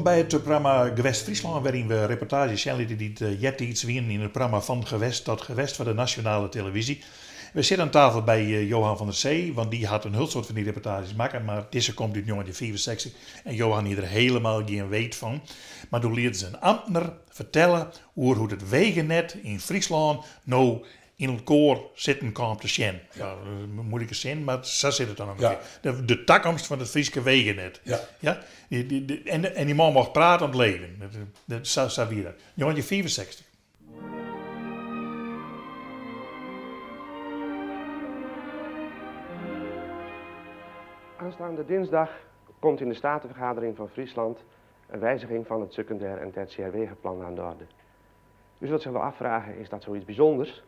Wolkom by it programma Gewest Fryslân, wêryn we reportaazjes sjen litte dy't eartiids wienen yn it programma Van Gewest tot Gewest foar de nasjonale televyzje. We sitte oan tafel by Johan van der Zee, want dy hat in hiel soad fan dy reportaazjes makke, mar dizze komt út njoggentjinhûndertfiifensechstich en Johan hie der helemaal gjin weet fan. Mar doe lieten se in amtner fertelle oer hoe't it wegenet yn Fryslân no yn elkoar sitten kaam te sjen. Ja, in muoilike sin, mar sa sit it dan ûngefear. De, de takomst fan it Fryske wegenet. Ja. Ja? Die, die, die, en, en dy man mocht prate om it leven. Dat, dat, sa, sa wie dat. 1965. Aanstaande dinsdag komt in de Statenvergadering van Friesland een wijziging van het secundair en tertiair wegenplan aan de orde. U zult zich wel afvragen, is dat zoiets bijzonders?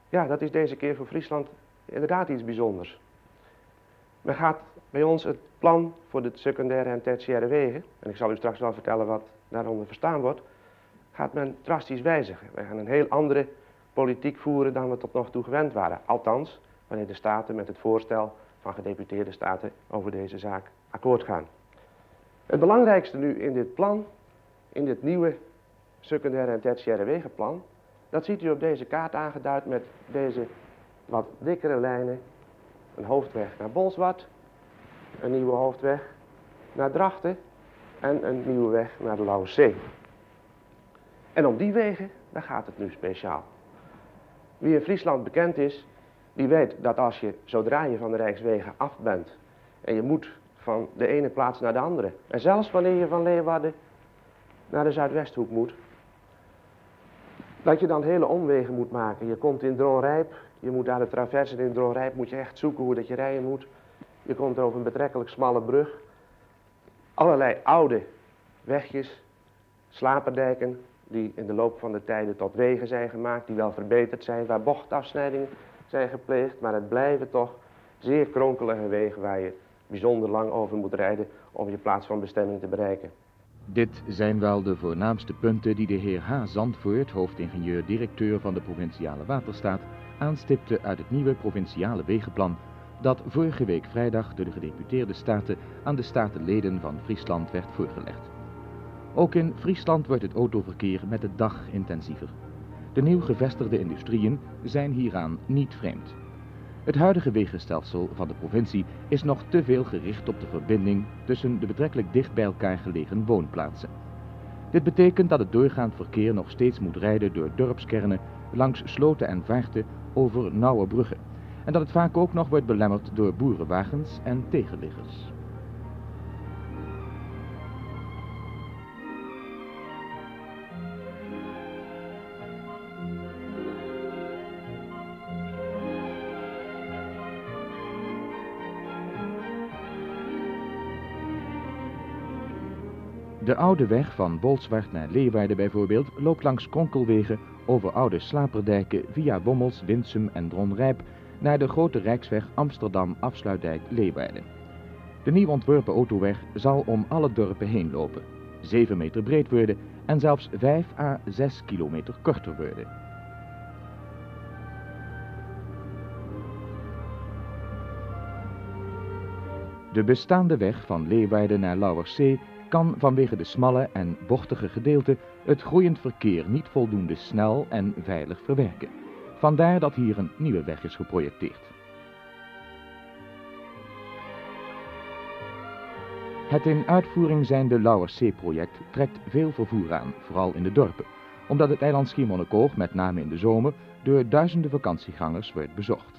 Ja, dat is deze keer voor Friesland inderdaad iets bijzonders. Men gaat bij ons het plan voor de secundaire en tertiaire wegen, en ik zal u straks wel vertellen wat daaronder verstaan wordt, gaat men drastisch wijzigen. Wij gaan een heel andere politiek voeren dan we tot nog toe gewend waren. Althans, wanneer de Staten met het voorstel van gedeputeerde staten over deze zaak akkoord gaan. Het belangrijkste nu in dit plan, in dit nieuwe secundaire en tertiaire wegenplan, dat ziet u op deze kaart aangeduid met deze wat dikkere lijnen. Een hoofdweg naar Bolsward, een nieuwe hoofdweg naar Drachten en een nieuwe weg naar de Lauwerszee. En om die wegen, daar gaat het nu speciaal. Wie in Friesland bekend is, die weet dat als je, zodra je van de Rijkswegen af bent en je moet van de ene plaats naar de andere, en zelfs wanneer je van Leeuwarden naar de Zuidwesthoek moet, dat je dan hele omwegen moet maken. Je komt in Dronrijp, je moet daar de traverse in Dronrijp, moet je echt zoeken hoe dat je rijden moet. Je komt over een betrekkelijk smalle brug. Allerlei oude wegjes, slaperdijken, die in de loop van de tijden tot wegen zijn gemaakt, die wel verbeterd zijn, waar bochtafsnijdingen zijn gepleegd, maar het blijven toch zeer kronkelige wegen waar je bijzonder lang over moet rijden om je plaats van bestemming te bereiken. Dit zijn wel de voornaamste punten die de heer H. Zandvoort, hoofdingenieur-directeur van de Provinciale Waterstaat, aanstipte uit het nieuwe Provinciale Wegenplan dat vorige week vrijdag door de gedeputeerde staten aan de statenleden van Friesland werd voorgelegd. Ook in Friesland wordt het autoverkeer met de dag intensiever. De nieuw gevestigde industrieën zijn hieraan niet vreemd. Het huidige wegenstelsel van de provincie is nog te veel gericht op de verbinding tussen de betrekkelijk dicht bij elkaar gelegen woonplaatsen. Dit betekent dat het doorgaand verkeer nog steeds moet rijden door dorpskernen, langs sloten en vaarten, over nauwe bruggen. En dat het vaak ook nog wordt belemmerd door boerenwagens en tegenliggers. De oude weg van Bolsward naar Leeuwarden bijvoorbeeld loopt langs kronkelwegen over oude slaperdijken via Wommels, Winsum en Dronrijp naar de grote Rijksweg Amsterdam-Afsluitdijk-Leeuwarden. De nieuw ontworpen autoweg zal om alle dorpen heen lopen, 7 meter breed worden en zelfs 5 à 6 kilometer korter worden. De bestaande weg van Leeuwarden naar Lauwerszee kan vanwege de smalle en bochtige gedeelte het groeiend verkeer niet voldoende snel en veilig verwerken. Vandaar dat hier een nieuwe weg is geprojecteerd. Het in uitvoering zijnde Lauwerszee-project trekt veel vervoer aan, vooral in de dorpen, omdat het eiland Schiermonnikoog, met name in de zomer, door duizenden vakantiegangers wordt bezocht.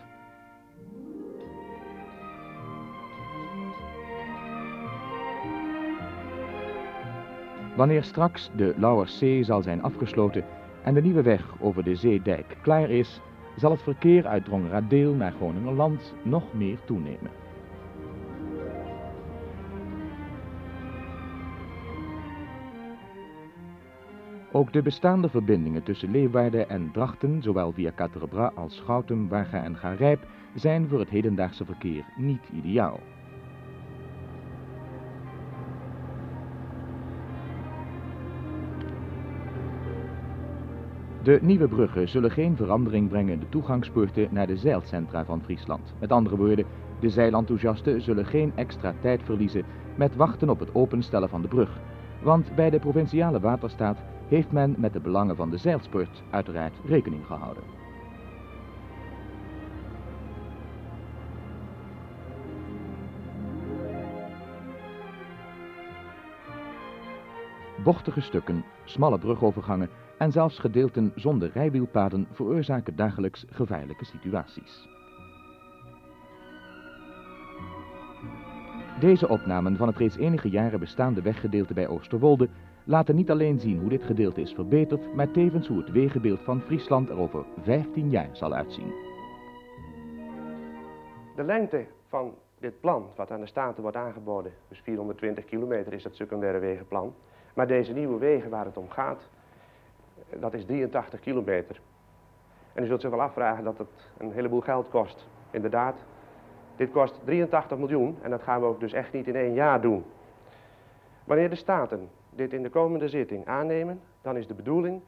Wanneer straks de Lauwerszee zal zijn afgesloten en de nieuwe weg over de zeedijk klaar is, zal het verkeer uit Drongeradeel naar Groningerland nog meer toenemen. Ook de bestaande verbindingen tussen Leeuwarden en Drachten, zowel via Quatre-Bras als Goutum, Waga en Garijp, zijn voor het hedendaagse verkeer niet ideaal. De nieuwe bruggen zullen geen verandering brengen in de toegangspoorten naar de zeilcentra van Friesland. Met andere woorden, de zeilenthousiasten zullen geen extra tijd verliezen met wachten op het openstellen van de brug. Want bij de provinciale waterstaat heeft men met de belangen van de zeilsport uiteraard rekening gehouden. Bochtige stukken, smalle brugovergangen en zelfs gedeelten zonder rijwielpaden veroorzaken dagelijks gevaarlijke situaties. Deze opnamen van het reeds enige jaren bestaande weggedeelte bij Oosterwolde laten niet alleen zien hoe dit gedeelte is verbeterd, maar tevens hoe het wegenbeeld van Friesland er over 15 jaar zal uitzien. De lengte van dit plan wat aan de Staten wordt aangeboden, dus 420 kilometer is dat secundaire wegenplan, maar deze nieuwe wegen waar het om gaat, dat is 83 kilometer. En u zult zich wel afvragen dat het een heleboel geld kost. Inderdaad, dit kost 83 miljoen en dat gaan we ook dus echt niet in één jaar doen. Wanneer de Staten dit in de komende zitting aannemen, dan is de bedoeling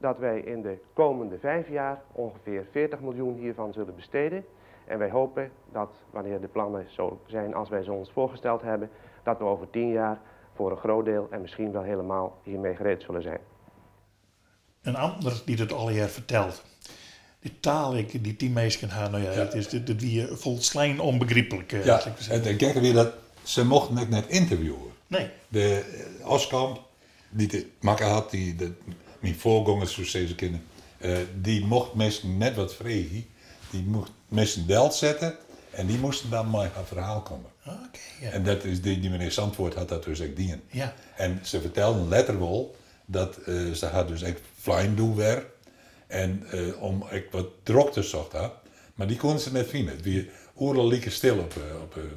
dat wij in de komende 5 jaar ongeveer 40 miljoen hiervan zullen besteden. En wij hopen dat wanneer de plannen zo zijn als wij ze ons voorgesteld hebben, dat we over 10 jaar voor een groot deel en misschien wel helemaal hiermee gereed zullen zijn. Een ander die het al jaar vertelt. Die taal ik, die 10 meisjes gaan, nou ja, het is de wie volslijn onbegrijpelijk. Ja, en dan kijken weer dat ze mochten het net interviewen. Nee. De Oskamp, die de makker had, die de, mijn voorgangers, zoals ze kennen, die mocht mensen net wat vregen. Die mocht mensen bel zetten en die moesten dan maar haar verhaal komen. Okay, ja. En dat is die meneer Zandvoort had dat dus echt dien. Ja. En ze vertelden letterwol dat ze had dus echt flying doen weer. En om ik wat drukte zocht had, maar die konden ze net vinden. Het wie oerl lieke stil op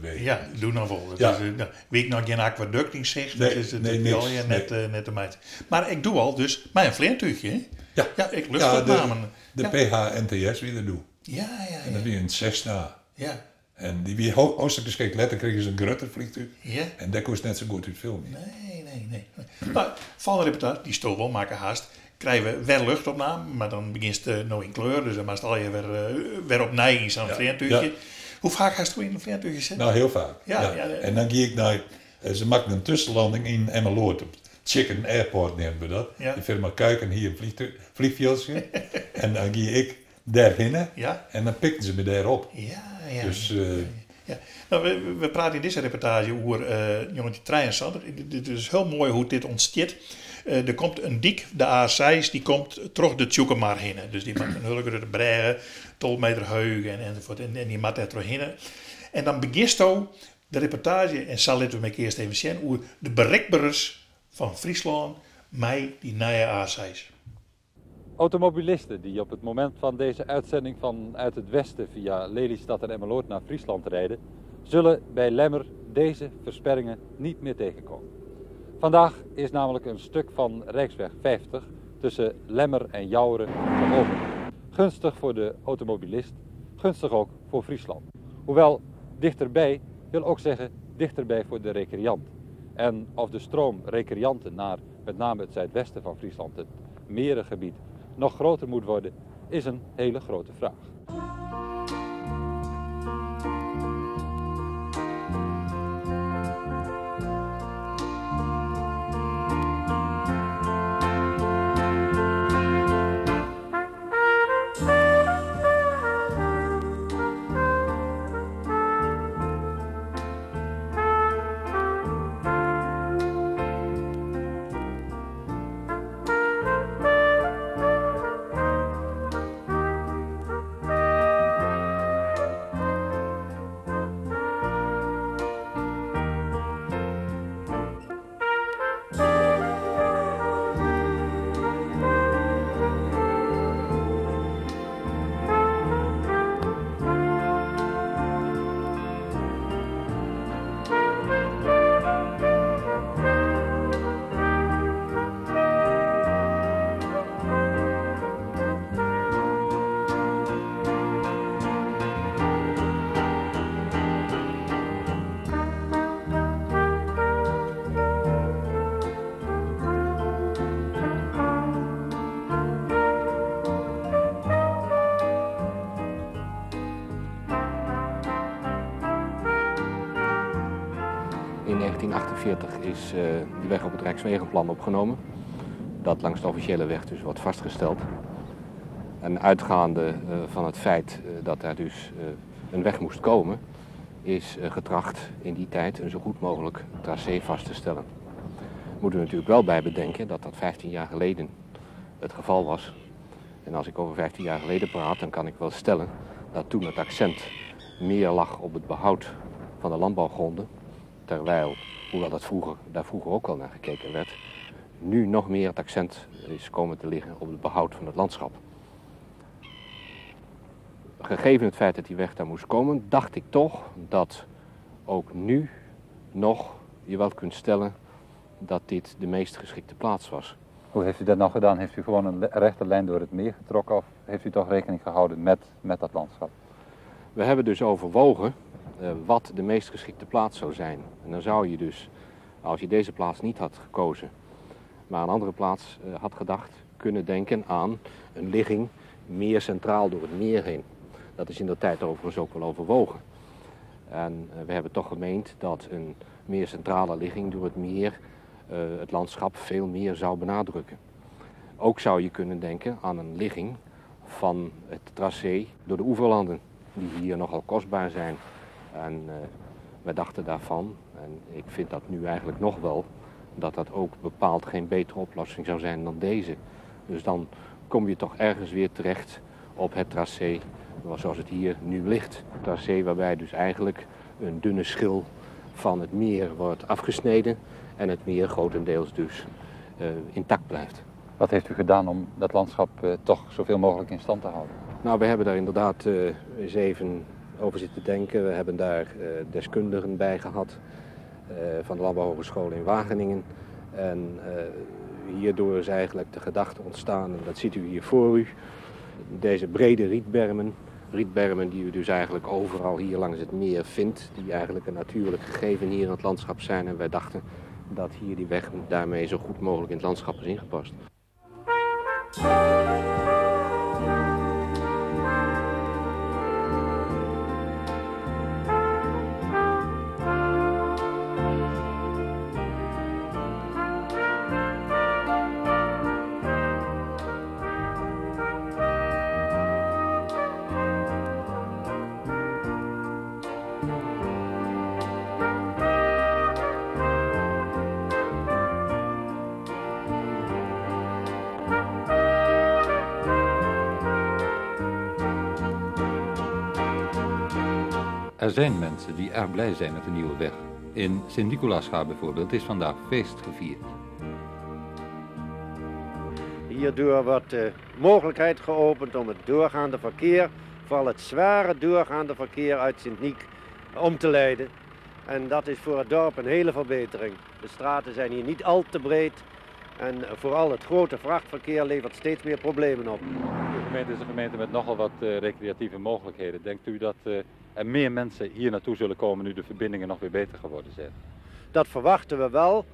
weg. Ja, doe nou wel. Ja. Is, nou, wie ik nog geen aquaduct in zicht, Nee, dat is het nee, is niks, al je net, nee. net de meid. Maar ik doe al dus mijn vliegtuigje, hè? Ja. Ja, ik Ja, luchtopnamen. de Ja. PHNTS wie dat doet. Ja, ja, En dat ja. wie een Cessna. Ja, En die wie hartstikke geschikt. Later kregen ze een groter vliegtuig. Ja. En daar kost net zo goed uit filmen. Nee, nee, nee. Maar van de reportage, die stoel wel maken haast, krijgen we weer luchtopname, maar dan begint het nou in kleur, dus dan maakt al je weer opnieuw in zo'n vliegtuigje. Ja. Hoe vaak hast u in een vliegtuigje zitten? Nou, heel vaak. Ja, ja, ja. En dan ging ik naar, ze maakten een tussenlanding in Emmeloord. Op Chicken Airport nemen we dat. Ja. Die firma Kuiken hier een vliegveldje. En dan ging ik daarheen. Ja. En dan pikten ze me daarop. Ja, ja. Dus, ja. Nou, we praten in deze reportage over jongetje 73. Het is heel mooi hoe dit ontstaat. Er komt een dik, de A6, die komt terug de Tsjûkemar heen. Dus die maakt een hele grote brei, 12 meter hoog enzovoort. En die maakt daar terug heen. En dan begint zo de reportage, en zal we me eerst even zien, hoe de bereikbaarheid van Friesland met die nieuwe A6. Automobilisten die op het moment van deze uitzending vanuit het westen via Lelystad en Emmeloord naar Friesland rijden, zullen bij Lemmer deze versperringen niet meer tegenkomen. Vandaag is namelijk een stuk van Rijksweg 50 tussen Lemmer en Joure geopend. Gunstig voor de automobilist, gunstig ook voor Friesland. Hoewel dichterbij wil ook zeggen dichterbij voor de recreant. En of de stroom recreanten naar met name het zuidwesten van Friesland, het merengebied, nog groter moet worden, is een hele grote vraag. 1949 is de weg op het Rijkswegenplan opgenomen. Dat langs de officiële weg dus wordt vastgesteld. En uitgaande van het feit dat daar dus een weg moest komen, is getracht in die tijd een zo goed mogelijk tracé vast te stellen. Moeten we natuurlijk wel bij bedenken dat dat 15 jaar geleden het geval was. En als ik over 15 jaar geleden praat, dan kan ik wel stellen dat toen het accent meer lag op het behoud van de landbouwgronden, terwijl, hoewel dat daar vroeger ook al naar gekeken werd, nu nog meer het accent is komen te liggen op het behoud van het landschap. Gegeven het feit dat die weg daar moest komen, dacht ik toch dat ook nu nog je wel kunt stellen dat dit de meest geschikte plaats was. Hoe heeft u dat nou gedaan? Heeft u gewoon een rechte lijn door het meer getrokken of heeft u toch rekening gehouden met dat landschap? We hebben dus overwogen wat de meest geschikte plaats zou zijn. En dan zou je dus, als je deze plaats niet had gekozen, maar een andere plaats had gedacht, kunnen denken aan een ligging meer centraal door het meer heen. Dat is in de tijd overigens ook wel overwogen. En we hebben toch gemeend dat een meer centrale ligging door het meer het landschap veel meer zou benadrukken. Ook zou je kunnen denken aan een ligging van het tracé door de oeverlanden, die hier nogal kostbaar zijn. En we dachten daarvan, en ik vind dat nu eigenlijk nog wel, dat dat ook bepaald geen betere oplossing zou zijn dan deze. Dus dan kom je toch ergens weer terecht op het tracé zoals het hier nu ligt. Het tracé waarbij dus eigenlijk een dunne schil van het meer wordt afgesneden en het meer grotendeels dus intact blijft. Wat heeft u gedaan om dat landschap toch zoveel mogelijk in stand te houden? Nou, we hebben daar inderdaad eens even over zitten denken. We hebben daar deskundigen bij gehad van de Landbouwhogeschool in Wageningen. En hierdoor is eigenlijk de gedachte ontstaan, en dat ziet u hier voor u, deze brede rietbermen. Rietbermen die u dus eigenlijk overal hier langs het meer vindt, die eigenlijk een natuurlijk gegeven hier in het landschap zijn. En wij dachten dat hier die weg daarmee zo goed mogelijk in het landschap is ingepast. Er zijn mensen die erg blij zijn met de nieuwe weg. In Sint-Nicolaasga bijvoorbeeld is vandaag feest gevierd. Hierdoor wordt de mogelijkheid geopend om het doorgaande verkeer, vooral het zware doorgaande verkeer uit Sint-Niek, om te leiden. En dat is voor het dorp een hele verbetering. De straten zijn hier niet al te breed en vooral het grote vrachtverkeer levert steeds meer problemen op. De gemeente is een gemeente met nogal wat recreatieve mogelijkheden. Denkt u dat er meer mensen hier naartoe zullen komen nu de verbindingen nog weer beter geworden zijn? Dat verwachten we wel.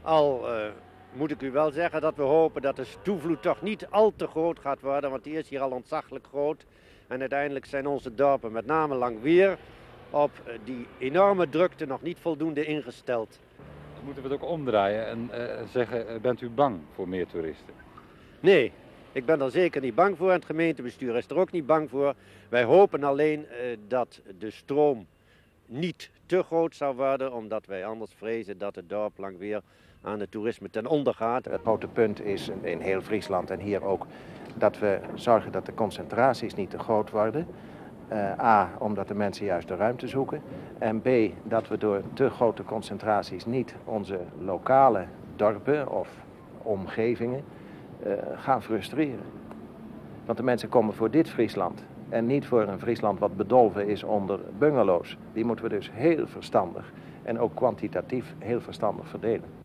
Al moet ik u wel zeggen dat we hopen dat de toevloed toch niet al te groot gaat worden, want die is hier al ontzaglijk groot. En uiteindelijk zijn onze dorpen, met name Langweer, op die enorme drukte nog niet voldoende ingesteld. Dan moeten we het ook omdraaien en zeggen, bent u bang voor meer toeristen? Nee. Ik ben er zeker niet bang voor en het gemeentebestuur is er ook niet bang voor. Wij hopen alleen dat de stroom niet te groot zal worden, omdat wij anders vrezen dat het dorp Langweer aan het toerisme ten onder gaat. Het grote punt is in heel Friesland en hier ook dat we zorgen dat de concentraties niet te groot worden. A, omdat de mensen juist de ruimte zoeken. En B, dat we door te grote concentraties niet onze lokale dorpen of omgevingen gaan frustreren. Want de mensen komen voor dit Friesland en niet voor een Friesland wat bedolven is onder bungalows. Die moeten we dus heel verstandig en ook kwantitatief heel verstandig verdelen.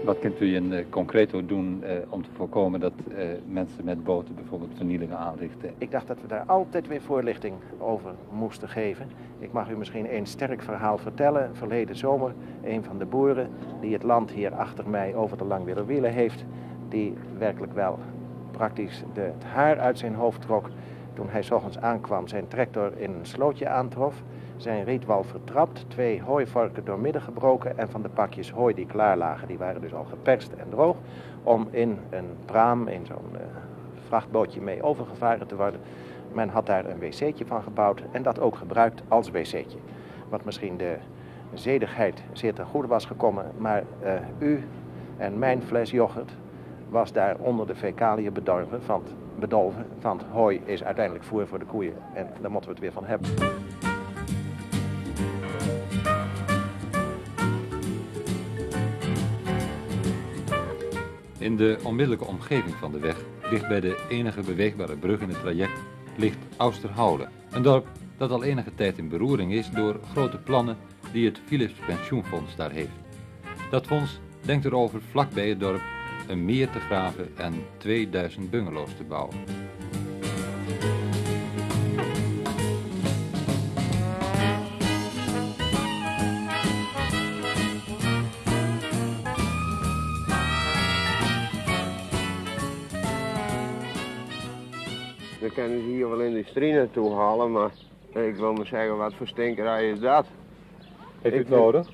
Wat kunt u in concreto doen om te voorkomen dat mensen met boten bijvoorbeeld vernielingen aanrichten? Ik dacht dat we daar altijd weer voorlichting over moesten geven. Ik mag u misschien een sterk verhaal vertellen. Verleden zomer, een van de boeren die het land hier achter mij over de Langweerderwielen heeft, die werkelijk wel praktisch het haar uit zijn hoofd trok toen hij 's ochtends aankwam, zijn tractor in een slootje aantrof, zijn rietwal vertrapt, 2 hooivorken doormidden gebroken en van de pakjes hooi die klaar lagen, die waren dus al geperst en droog, om in een praam, in zo'n vrachtbootje mee overgevaren te worden. Men had daar een wc'tje van gebouwd en dat ook gebruikt als wc'tje. Wat misschien de zedigheid zeer ten goede was gekomen, maar u en mijn fles yoghurt was daar onder de fecaliën bedolven, want hooi is uiteindelijk voer voor de koeien en daar moeten we het weer van hebben. In de onmiddellijke omgeving van de weg, dicht bij de enige beweegbare brug in het traject, ligt Ousterhaule. Een dorp dat al enige tijd in beroering is door grote plannen die het Philips Pensioenfonds daar heeft. Dat fonds denkt erover vlakbij het dorp een meer te graven en 2000 bungalows te bouwen. We kunnen ze hier wel industrie naartoe halen, maar ik wil maar zeggen, wat voor stinkerij is dat? Heeft u het nodig?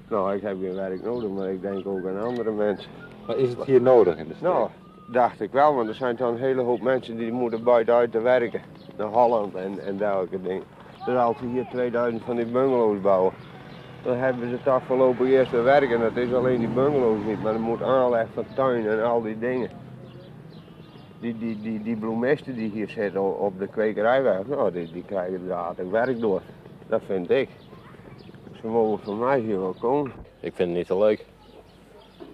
Nou, ik heb geen werk nodig, maar ik denk ook aan andere mensen. Maar is het hier nodig in de streek? Nou, dacht ik wel, want er zijn toch een hele hoop mensen die moeten buitenuit te werken. Naar Holland en dergelijke dingen. Dus als ze hier 2000 van die bungalows bouwen, dan hebben ze toch voorlopig eerst te werken. Dat is alleen die bungalows niet, maar er moet aanleg van tuin en al die dingen. Die bloemisten die hier zitten op de kwekerijweg, nou, die krijgen er aardig werk door. Dat vind ik. Ze mogen van mij hier wel komen. Ik vind het niet zo leuk.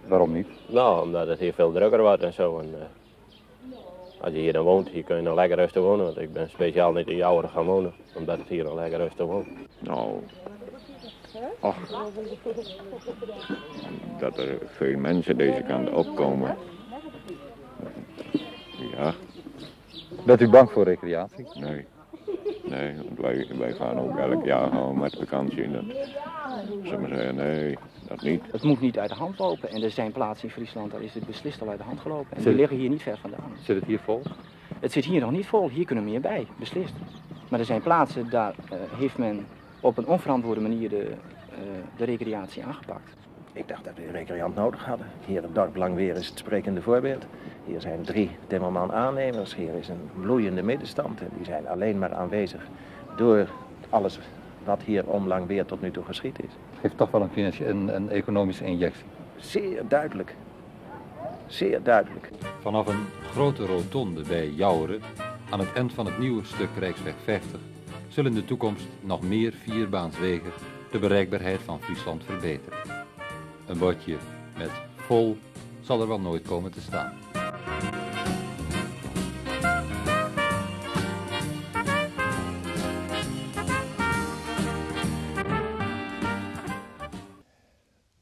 Waarom niet? Nou, omdat het hier veel drukker wordt en zo. En, als je hier dan woont, hier kun je nog lekker rustig wonen. Want ik ben speciaal niet in Joure gaan wonen, omdat het hier nog lekker rustig woont. Nou, ach, dat er veel mensen deze kant opkomen. Ja. Bent u bang voor recreatie? Nee. Nee, want wij gaan ook elk jaar gaan met vakantie. En dat, zullen we zeggen, nee, dat niet. Het moet niet uit de hand lopen. En er zijn plaatsen in Friesland, daar is het beslist al uit de hand gelopen. En die liggen hier niet ver vandaan. Zit het hier vol? Het zit hier nog niet vol. Hier kunnen meer bij, beslist. Maar er zijn plaatsen, daar heeft men op een onverantwoorde manier de recreatie aangepakt. Ik dacht dat we een recreant nodig hadden. Hier het dorp Langweer is het sprekende voorbeeld. Hier zijn 3 timmerman-aannemers. Hier is een bloeiende middenstand. En die zijn alleen maar aanwezig door alles wat hier om Langweer tot nu toe geschied is. Het geeft toch wel een economische injectie. Zeer duidelijk. Zeer duidelijk. Vanaf een grote rotonde bij Joure, aan het eind van het nieuwe stuk Rijksweg 50, zullen in de toekomst nog meer vierbaanswegen de bereikbaarheid van Friesland verbeteren. Een bordje met vol zal er wel nooit komen te staan.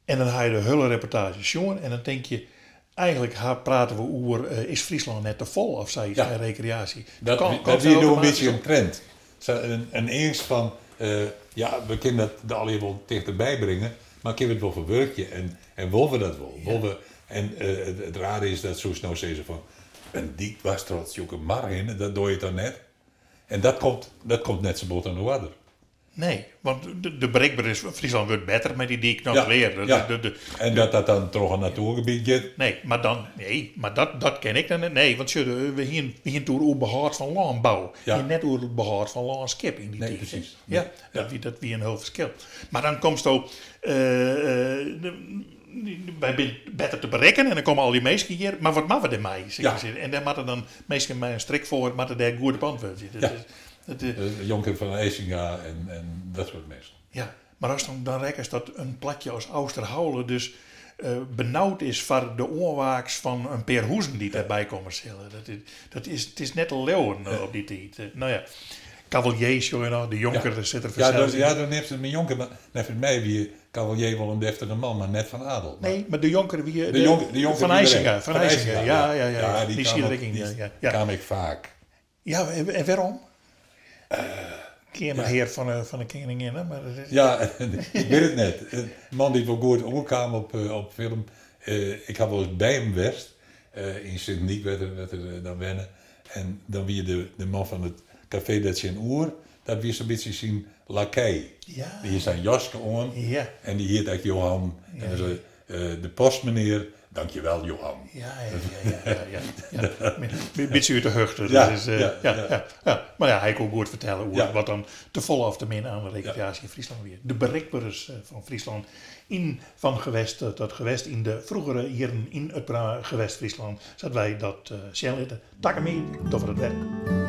En dan ga je de hele reportage jongen en dan denk je, eigenlijk praten we over, is Friesland net te vol of zij ja. Recreatie? Dat is nu een beetje een trend. Een angst van, ja, we kunnen dat de alweer wel dichterbij brengen, maar kunnen we het wel verwerken en willen we dat wel? Ja. We, en het rare is dat zo snel zeggen van, een dik was trots, ook een mar in, dat doe je dan net. En dat komt net zo bot aan de water. Nee, want de bereikbaarheid is, Friesland wordt beter met die dik nog ja, weer. Ja. En dat dan toch een natuurgebiedje. Nee, maar dan, nee, maar dat ken ik dan niet. Nee, want we hier door het behoud van landbouw. Ja. Hier net over het behoud van landschap in die tijd. Precies. Ja, ja. Dat wie een heel verschil. Maar dan komt zo wij zijn beter te bereiken en dan komen al die mensen hier. Maar wat maken we ermee? Ja. En daar moeten dan mensen met een strik voor, moeten daar goed op antwoord zitten. Ja. Jonker van Eysinga en dat soort mensen. Ja, maar als dan rekkers dat een platje als Ousterhaule dus benauwd is voor de oorwaaks van een paar hoezen die daarbij komen zullen. Het is net een leeuwen op die tijd. Nou ja, Cavalier, sjogge je noch, de Jonker, Ja. der sit er Ja, fansels ja, yn. dan neamt se my Jonker, mar neffens my wie Cavalier wol in deftige man, mar net fan adel. Nee, mar de Jonker wie De Jonker Van wie der Eysinga, ek. Van Eysinga, ja, ja, ja, die die kwam siet der ook- ek yn, die ja, ja, ja. kwam ik faak. Ja, en wêrom? Keamerhear fan de keninginne, mar dat is... Ja, ik wit it net. In man dy't wol goed oerkaam op film. Ik ha wolris by him west, yn Sint Nyk, wêr't er dan wenne. En dan wie de man fan it kafee dêr tsjinoer, dat wie sa'n bytsje syn lakei. Ja. Dy hie sa'n jaske oan Ja. en dy hiet ek Johan. Ja. En dan sei de postmenear, dankjewel Johan. Ja. In bytsje út de hichte. Ja, dat is, ja, ja, ja. ja. Mar ja, hy koe goed fertelle oer wat dan te folle of te min oan de rekreaasje yn Fryslân wie. De berikberens fan Fryslân yn fan gewest tot gewest yn de froegere jierren yn it Gewest Fryslân, sa't wy dat sjen litte. Takom jier dogge we dat wer.